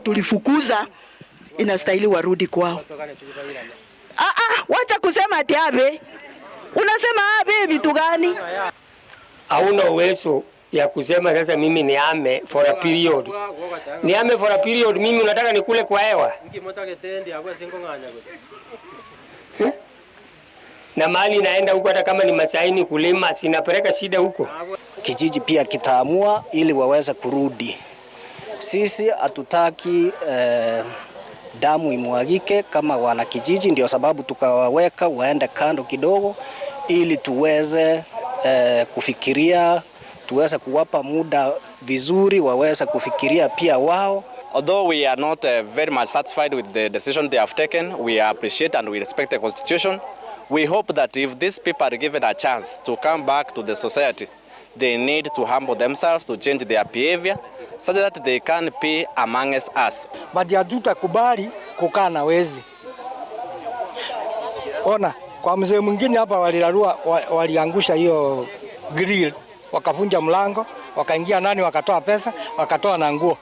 Tulifukuza, inastahili warudi kwao. Ah, ah, wacha kusema ati ave. Unasema ave vitu gani? Hauna uwezo ya kusema sasa mimi nihame for a period. Nihame for a period, mimi unataka nikule kwa hewa? Eh? Na mali naenda huko, hata kama ni masaini kulima, sinapeleka shida huko. Kijiji pia kitaamua ili waweze kurudi. Sisi hatutaki damu imwagike kama wanakijiji, ndio sababu tukawaweka waende kando kidogo, ili tuweze kufikiria, tuweze kuwapa muda vizuri, waweze kufikiria pia wao. Although we are not very much satisfied with the decision they have taken, we appreciate and we respect the constitution. We hope that if these people are given a chance to come back to the society, they need to humble themselves, to change their behavior, such that they can be amongst us. But hatutakubali kukaa na wezi. Ona, kwa mzee mwingine hapa walirarua, waliangusha hiyo grill, wakavunja mlango, wakaingia ndani, wakatoa pesa, wakatoa na nguo.